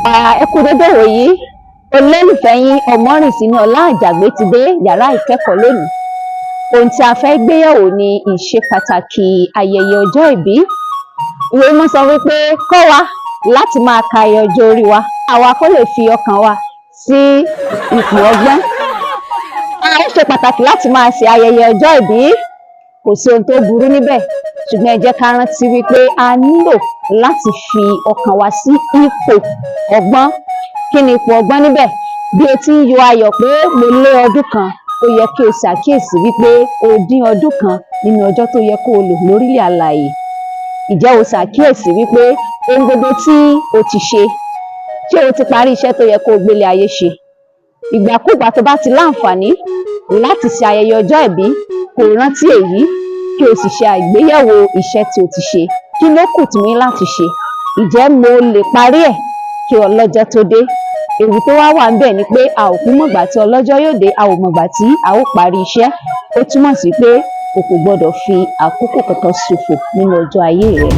Ẹ kú dédé ìwòyí. Olólùfẹ́ yín Ọmọ́rìnsíní Ọlá Àjàgbé ti dé yàrá ìkẹ́kọ̀ọ́ lónìí. Ohun tí a fẹ́ gbéyẹ̀wò ni ìṣe pàtàkì ayẹyẹ ọjọ́ ìbí. Ìwé Mímọ́ sọ wípé kọ́ wa láti máa ka iye ọjọ́ orí wa, àwa kó lè fi ọkàn wa sí ipò ọgbọ́n. Ó ṣe pàtàkì láti máa ṣe ayẹyẹ ọjọ́ ìbí, kò sí ohun tó burú níbẹ̀, ṣùgbọ́n ẹ jẹ́ ká rántí wípé a nílò láti fi ọkàn wa sí ipò ọgbọ́n. Kí ni ipò ọgbọ́n níbẹ̀? Bí o ti ń yọ ayọ̀ pé mo lé ọdún kan, ó yẹ kí o ṣàkíyèsí wípé o dín ọdún kan nínú ọjọ́ tó yẹ kó o lò lórílẹ̀ alààyè. Ǹjẹ́ o ṣàkíyèsí wípé ohun gbogbo tí o ti ṣe, ṣé o ti parí iṣẹ́ tó yẹ kó o gbélé ayé ṣe? Ìgbàkúùgbà tó bá ti láǹfààní láti ṣe ayẹyẹ ọjọ́ ìbí, kó o rántí èyí, kí o sì ṣe àgbéyẹ̀wò iṣẹ́ tí o ti ṣe. Kí ló kù tí mo ní láti ṣe? Ǹjẹ́ mo lè parí ẹ̀ kí ọlọ́jọ́ tó dé? Ewu tó wá wà ńbẹ̀ ni pé a ò kú mọ̀gbà tí ọlọ́jọ́ yóò dé, a ò mọ̀gbà tí a ó parí iṣẹ́. Ó túmọ̀ sí pé o kò gbọdọ̀ fi àkókò kankan ṣòfò nínú ọjọ́ ayé rẹ.